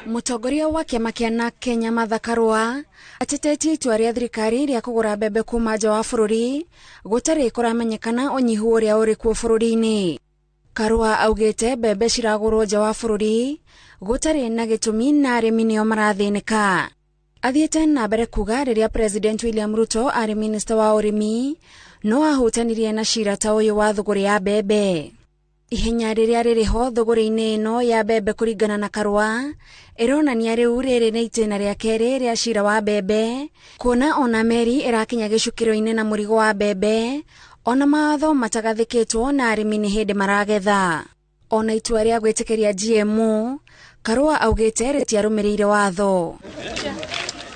Mũtongoria wa kĩama kĩa NARC Kenya Martha Karua atetetie itua rĩa thirikari rĩa kũgũra mbembe kuma nja wa bũrũri gũtarĩ kũramenyekana ũnyihu ũrĩa ũrĩ kuo bũrũri-inĩ. Karua augĩte mbembe ciragũrwo nja wa bũrũri gũtarĩ na gĩtũmi na arĩmi nĩo marathĩnĩka. Athiĩte na mbere kuga rĩrĩa President William Ruto arĩ minista wa ũrĩmi no ahutanirie na cira ta ũyũ wa thũgũrĩ ya mbembe. Ihenya rĩrĩa rĩrĩ ho thũgũrĩ-inĩ ĩno ya mbembe kũringana na Karua ĩronania rĩu rĩrĩ nĩ itĩna rĩa kerĩ rĩa cira wa mbembe kuona ona meri ĩrakinya gĩcukĩro-inĩ na mũrigo wa mbembe ona mawatho matagathĩkĩtwo na arĩmi nĩ hĩndĩ maragetha. Ona itua rĩa gwĩtĩkĩria GMO Karua augĩte rĩtiarũmĩrĩire watho.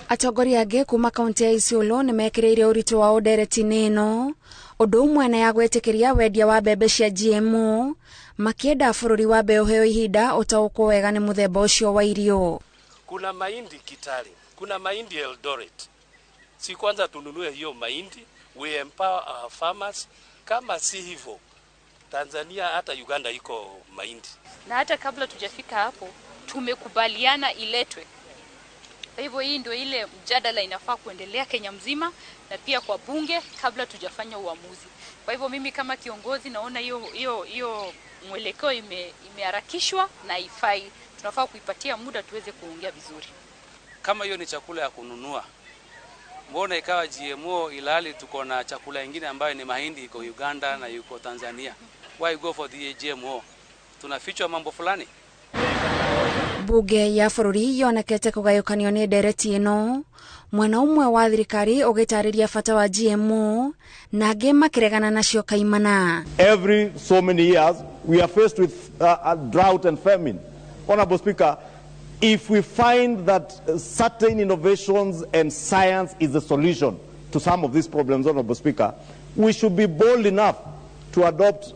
Atongoria angĩ kuma kaunti ya Isiolo nĩ mekĩrĩire ũritũ wa ndereti-inĩ ĩno ũndũ ũmwe na ya gwĩtĩkĩria wendia wa mbembe cia GMO makĩenda bũrũri wambe ũheo ihinda ũtaũkwo wega nĩ mũthemba ũcio wa irio. Kuna mahindi Kitale, kuna mahindi Eldoret. Si kwanza tununue hiyo mahindi, we empower our farmers. Kama si hivyo, Tanzania hata Uganda iko mahindi. Na hata kabla tujafika hapo tumekubaliana iletwe. Kwa hivyo hii ndio ile mjadala inafaa kuendelea Kenya mzima na pia kwa bunge kabla tujafanya uamuzi. Kwa hivyo mimi kama kiongozi naona hiyo mwelekeo imeharakishwa na haifai. Tunafaa kuipatia muda tuweze kuongea vizuri. Kama hiyo ni chakula ya kununua, mbona ikawa GMO ilhali tuko na chakula ingine ambayo ni mahindi iko Uganda na yuko Tanzania? Why go for the GMO? Tunafichwa mambo fulani. Bunge ya bũrũri yonekete kũgayũkanio nĩ ndereti ĩno mwena ũmwe wa thirikari ũgĩtarĩria bata wa GMO na angĩ makĩregana nacio kaimana. Every so many years we are faced with a drought and famine. Honorable Speaker, if we find that certain innovations and science is the solution to some of these problems, Honorable Speaker, we should be bold enough to adopt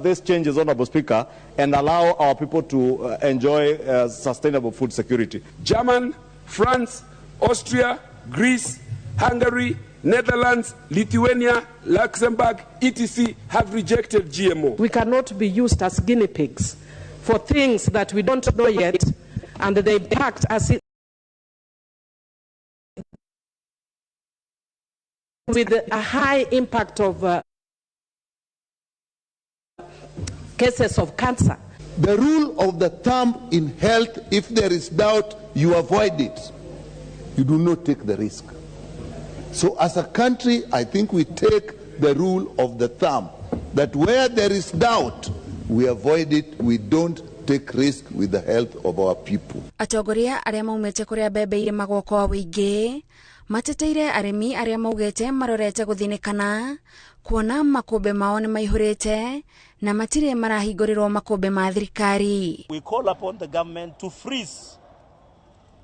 these changes, Honorable Speaker, and allow our people to enjoy sustainable food security. German, France, Austria, Greece, Hungary, Netherlands, Lithuania, Luxembourg, etc. have rejected GMO. We cannot be used as guinea pigs for things that we don't know yet, and they impact us with a high impact of cases of cancer. The rule of the thumb in health, if there is doubt, you avoid it. You do not take the risk. So as a country, I think we take the rule of the thumb, that where there is doubt, we avoid it, we don't take risk with the health of our people. Atongoria arĩa maumĩte kũrĩa mbembe irĩmagwo kwa wĩingĩ mateteire arĩmi arĩa maugĩte marorete gũthinĩkana kuona makũmbĩ mao nĩ maihũrĩte na matirĩ marahingũrĩrwo makũmbĩ ma thirikari. We call upon the government to freeze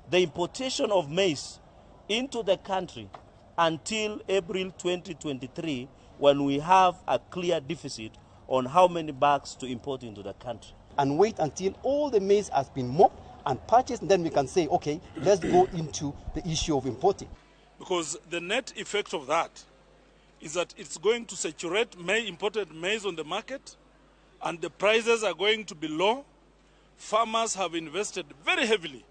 the importation of maize into the country until April 2023, when we have a clear deficit on how many bags to import into the country. And wait until all the maize has been mopped and purchased, and then we can say, okay, let's go into the issue of importing. Because the net effect of that is that it's going to saturate imported maize on the market, and the prices are going to be low. Farmers have invested very heavily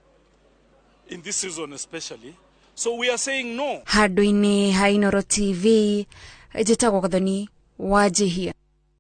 in this season especially. So we are saying no. Handũ-inĩ ha Inooro TV, njĩtagwo Gathoni Wanjihia.